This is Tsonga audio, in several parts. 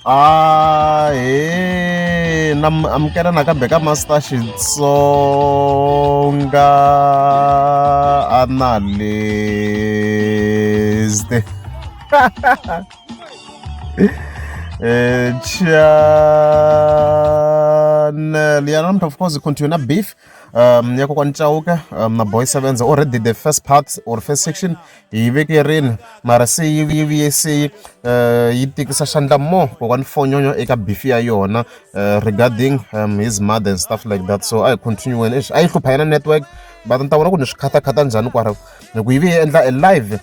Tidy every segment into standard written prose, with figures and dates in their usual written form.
Ahee na mi amukela nakambe ka Master Xitsonga Analyst. Channel ya namuntlha of course continue na beef ya kokwani Chauke na Boy Sevenza already the first part or first section hi yi vekerini mara se yi yi vuye se yi tikisa xandla more kokwani Fonyonyo eka beef ya yona regarding his mother and stuff like that so a hi continue-eni eish a yi hlupha yena network but ni ta vona ku ni swi khatakhata njhani kwara hi ku yi vuye yi endla a live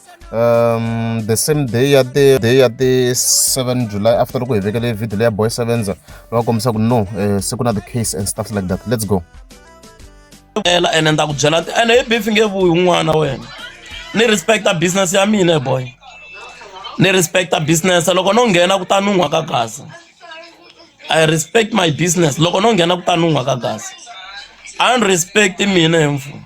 the same day ya ti day ya ti 7 July after loko hi vekele video leya Boy Sevenza va kombisa ku no se ku na the case and stuff like that let's go. Ela ene ni ta ku byela ene hi beef nge vuyi un'wana wena ni respecta business ya mina boy ni respecta business loko no nghena ku ta nun'hwa ka gaza I respect my business loko no nghena ku ta nun'hwa ka gaza a ni respect mina hi mfumo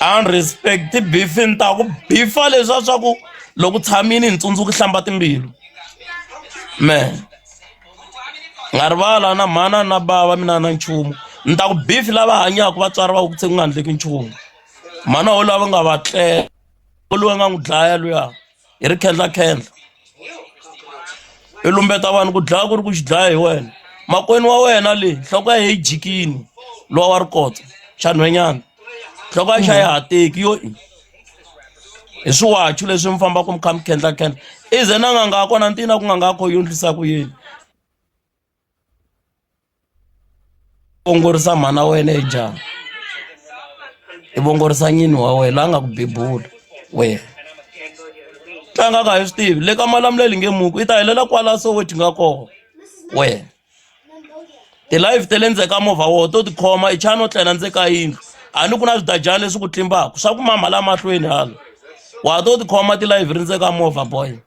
a ni respect beef ni ta ku bifa leswiya swa ku loko tshamini ni tsundzuki hlamba timbilu me nga rivala na mhana na bava mina na nchumu ni ta ku beef lava hanyaka vatswari va ku ku nga endleki nchumu mhana wo lava nga va tlela loyi nga n'wi dlaya luya hi ri khendlakhendla i lumbeta vanhu ku dlaya ku ri ku xi dlaya hi wena makwenu wa wena le nhloko ya yi jikini luwa wa rikotso xa nhwenyana nhloko ya xa ya ha teki yo i hi swiwachu leswi mi fambaka mi kha mi khendlakhendla i ze na n'anga ya kona ntina ku n'anga ya kho yi endlisa ku yini vongorisa mhana wena hi njhani i vongorisa nyini wa wena la nga ku bebula wena tlanga ka hi swi tivi le ka malamulele nge muku i ta helela kwala Soweto nga kona wena ti-live ta le ndzeni ka movha woho to tikhoma i chani o tlela ndzeni ka yindlu a ni ku na swidajana leswi ku tlimbaka swa ku mama la mahlweni hala wa to tikhoma ti-live ri ndzeni ka movha boy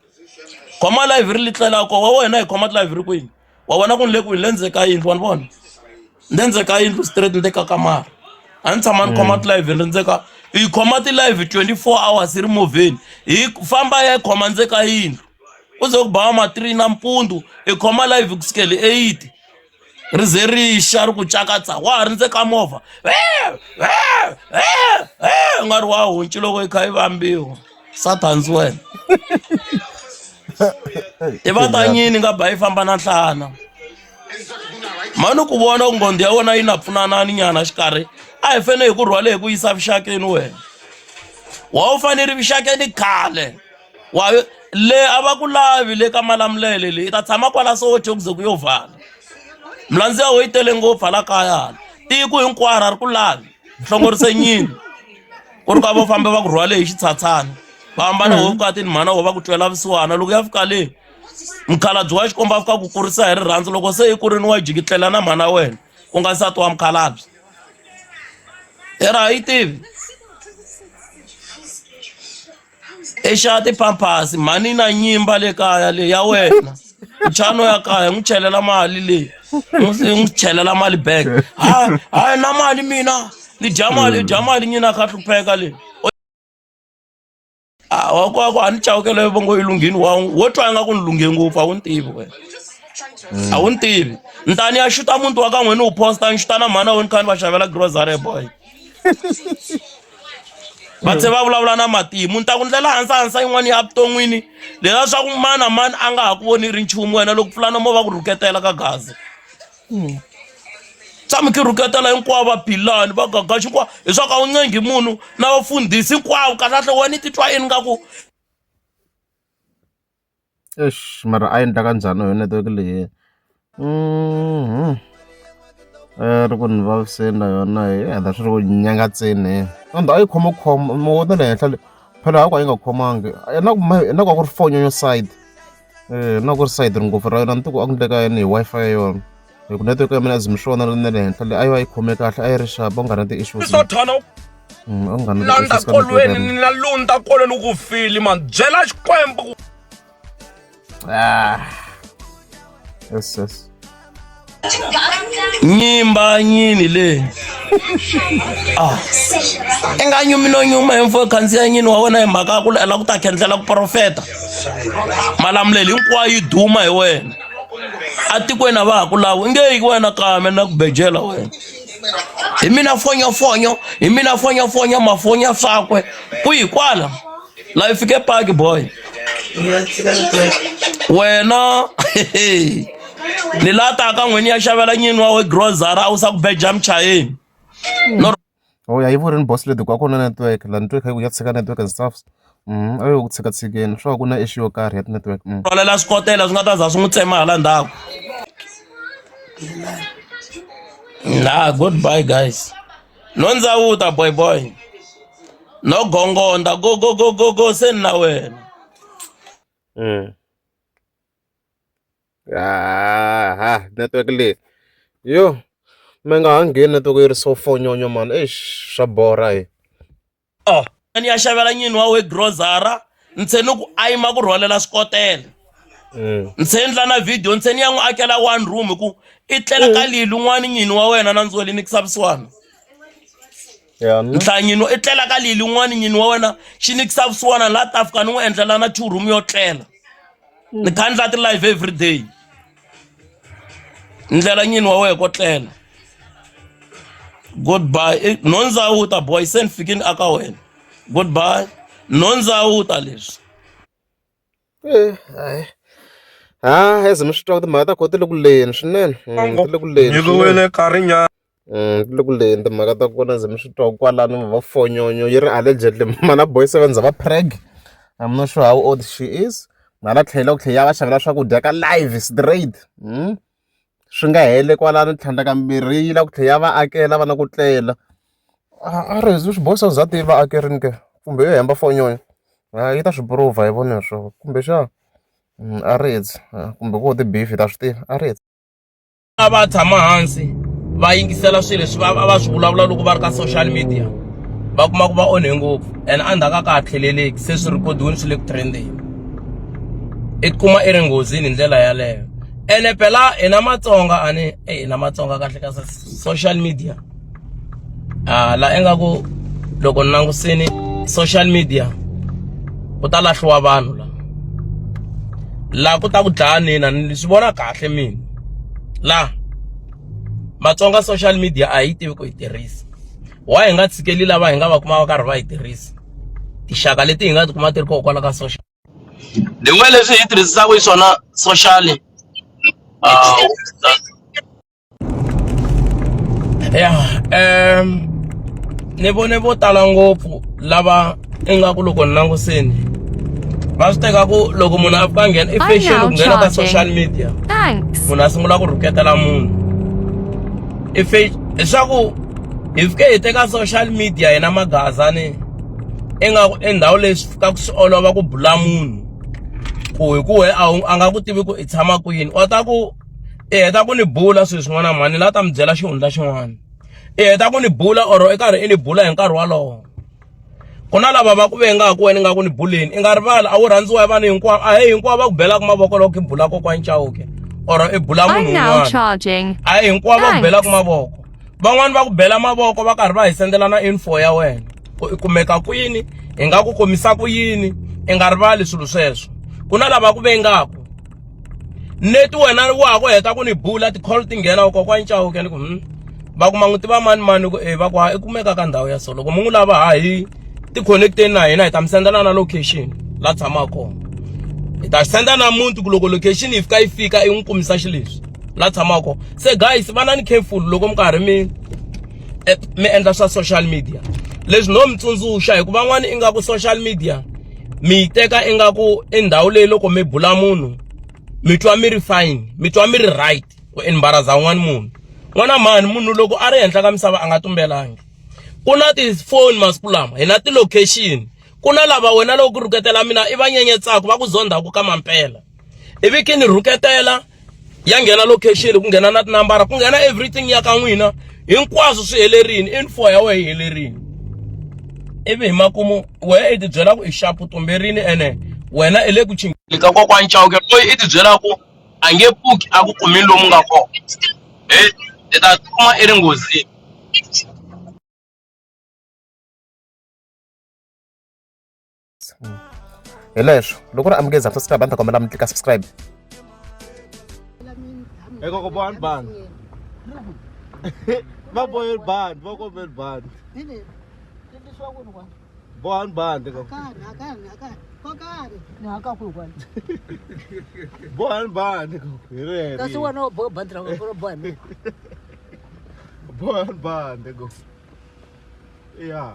khoma live ri li tlelaka wa wena hi khoma ti-live ri kwini wa vona ku ni le kwini le ndzeni ka yindlu wa ni vona ni le ndzeni ka yindlu straight ni le ka kamara a ni tshama ni khoma ti-live ri ndzeni ka hi khoma ti-live 24 hours ri movheni hi famba ya khoma ndzeni ka yindlu ku ze ku ba ma 3 nampundzu i khoma live ku sukela 8 ri ze ri xa ri ku cakatsa wa ha ri ndze ka movha u nga ri wa honci loko yi kha yi vambiwa sathans wena i va ta nyini nga ba yi famba na nhlana mani ku vona ku nghondi ya wena yi na pfunanani nyana xikarhi a hi fene hi ku rhwale hi ku yisa vuxakeni wena wa wu fanele vuxakeni khale wa le a va ku lavi le ka malamulele le i ta tshama kwala Soweto ku ze ku yo vhala milandzu ya wena yi tele ngopfu hala kaya hala tiko hinkwaro a ri ku lavi hlongorise nyini ku ri ka vo fambe va ku rhwale hi xitshatshana va hambana ho vukati ni mhana wo va ku twela vusiwana loko ya fika le mukhalabye wa xikomba a fika ku kurisa hi rirhandzu loko se i kurini wa jikitlela na mhana wena ku nga nsati wa mukhalabye i ra yi tivi i xa ti-pampers mhani na nyimba le kaya le ya wena nchano ya kaya n'wi chelela mali leyi n'wi chelela mali back hayi hayi na mali mina ni dya mali dya mali nyina kha hlupheka le a wa ku a ni chawukele vongo yi lunghini wa wo twa nga ku ni lunghe ngopfu a wu ni tivi wena a wu ni tivi ni ta ni ya xuta muti wa ka n'wina wu posta ni xuta na mhana wa ni kha ni va xavela grocery boy va tlhe va vulavula na matimu ni ta ku ndlela hansi hansi yin'wana ya vuton'wini leswa swa ku mani na mani a nga ha ku voni ri nchumu wena loko pfula nomo va ku rhuketela ka gaza tshami ki rhuketela hinkwavo va bilani va gagaxi hinkwavo hi swa ku a wu ncengi munhu na vafundhisi hinkwavo kahlekahle wena i titwa yini nga ku Eish mara a yi endla kanjhani yo network leyi ri ku ni vaviseni na yona hi endla swi ri ku nyangatseni kambe a yi khoma khoma mo na le henhla le phela ha ku a yi nga khomangi na ku na ku a ku ri fonyonyo side na ku ri side ri ngopfu ra yona ni ku a ku ndleka yini hi Wi-Fi ya yona hi ku network ya mina as mi swi vona na le henhla le a yi va yi khome kahle a yi ri sharp a ku nga ri na ti-issues Sathana a ku nga ri na landa ti-issues ka network ya kolweni mina. ni na lunda kolweni ku fili man byela xikwembu ku Ah. Yes, yes. Nyimba nyini le ah i nga nyumi no nyuma hi mfo khandziya nyini wa wena hi mhaka ya ku la ku ta khendlela ku profeta malamulelo hinkwayo yi duma hi wena Atikweni a va ha ku lavi. I nge yi wena kame na ku bejela wena. Hi mina fonyofonyo, hi mina fonyofonyo mafonya swakwe. Kwihi kwala? La yi fike paki boy. Wena ni la taka n'wini ya xavela nyini wa we grocery a wu sa ku beja muchayeni. No Oh ya yi vurini boss lady ku a ku na network la network ya tshika network and stuff. A yo ku tshika tshikeni swa ku na issue yo karhi ya ti-network. Rhwalela swikotela swi nga ta za swi n'wi tsema hala ndzhaku. Nah, goodbye guys. No ndzawuta boy boy. No gongonda go go go go go se ni na wena. Ha network leyi yo mi nga ha ngheni network yi ri so fonyonyo mani eish swa borha he. Oh, ni ya xavela nyini wa we grocery ni ni ku a yima ku rhwalela swikotela. Ni se endla na video ni se ni ya n'wi akela one room hi ku i tlela ka lili un'wana nyini wa wena na ndzoli ni kusa vusiwana. Ya ni. Nhlanyini i tlela ka lili un'wana nyini wa wena xi ni kusa vusiwana la ta fika ni n'wi endlela na two room yo tlela. Ni kha ndla ti-live every day. Ndlela nyini wa wena ko tlela. Goodbye. No ndzawuta boy se ni fikini aka wena. Goodbye. No ndzawuta leswi. Eh, hayi. Ha, as mi swi twa timhaka ta kona ti le ku leni swinene. Ti le ku leni. Nyikiwile nkarhinyana. Ti le ku leni timhaka ta kona ze mi swi twa kwalano va fonyonyo yi ri allegedly mana boy seven va preg. I'm not sure how old she is. Hala tlhelo ku tlhela ya va xavela swakudya ka live straight. Swi nga hele kwalano tlhandla kambirhi yi lava ku tlhela ya va akela va na ku tlela. A ri swi boy seven za tiva akerini ke kumbe yo hemba fonyonyo. Yi ta swi prove hi vona swo kumbexana a ri kumbe ku ti-beef hi ta swi tiva a ri. A va tshama hansi va yingisela swilo leswi va va swi vulavula loko va ri ka social media va kuma ku va onhe ngopfu and endzhaku a ka ha tlheleleki se swi rhikhodiwini swi le ku trendeni i tikuma i ri nghozini hi ndlela yaleyo ene phela hina Matsonga a ni e hina Matsonga kahle ka social media a la ingaku loko ni langusini social media ku ta lahliwa vanhu la la ku ta ku dlaya nina ni swi vona kahle mina la Matsonga social media a hi tivi ku yi tirhisa why hi nga tshikeli lava hi nga va kuma va karhi va yi tirhisa tinxaka leti hi nga tikuma ti ri kona kwala ka social the way leswi hi tirhisaka hi swona social ya ni vone vo tala ngopfu lava ingaku loko ni langusini va swi teka ku loko munhu a fika nghena i fashion ku nghena ka social media munhu a sungula ku rhuketela munhu i leswaku hi fike hi teka social media hina magaza ni ingaku i ndhawu leyi swi fikaka swi olova ku bula munhu ku hi ku we a nga ku tivi ku i tshama kwini wa ta ku i heta ku ni bula swilo swin'wana mhani la ta mi byela xihundla xin'wana i heta ku ni bula or i karhi i ni bula hi nkarhi wolowo ku na lava va ku vengaku wena nga ku ni buleni i nga rivali a wu rhandziwa hi vanhu hinkwavo a hi hinkwavo va ku belaka mavoko loko i bula kokwani Chauke or i bula munhu un'wana a hi hinkwavo va ku belaka mavoko van'wani va ku bela mavoko va karhi va hi sendela na info ya wena ku i kumeka kwini hi nga ku kumisa ku yini i nga rivali swilo sweswo ku na lava ku vengaku neti wena wa ha ku heta ku ni bula ti-call ti nghena u kokwani Chauke ni ku va ku ma n'wi tiva mani mani ku e va ku ha i kumeka ka ndhawu ya so loko mi n'wi lava ha hi ti connect-eni na hina hi ta mi sendela na location la tshamaka kona hi ta senda na muti ku loko location yi fika yi fika i n'wi kumisa xileswi la tshamaka kona se guys vanani careful loko mi karhi mi mi endla swa social media leswi no mi tsundzuxa hikuva van'wani ingaku social media mi yi teka ingaku i ndhawu leyi loko mi bula munhu mi twa mi ri fine mi twa mi ri right ku embarasa un'wana munhu n'wana mhani munhu loko a ri henhla ka misava a nga tumbelangi ku na tifoni masiku lama hi na ti-location ku na lava wena loko ku rhuketela mina i va nyenyetsaku va ku zondhaku ka mampela ivi ki ni rhuketela ya nghena location ku nghena na tinambara ku nghena everything ya ka n'wina hinkwaswo swi helerini info ya wena yi helerini ivi hi makumu wena i tibyela ku i xapu tumberini ene wena i le ku chingeni ka kokwani Chauke loyi i tibyela ku a nge pfuki a ku kumini lomu nga kona i ta tikuma i ri nghozini. Hi leswo loko ri amukeza subscribe a ni ta kombela mi tlika subscribe. Eka ku bohani bandi. Va boheli bandi, va kombeli bandi. Bohani bandi ka. Bohani bandi ka. Hi reri. Kasi wena u boha bandi ra wena u boha mina. Bohani bandi ka. Ya.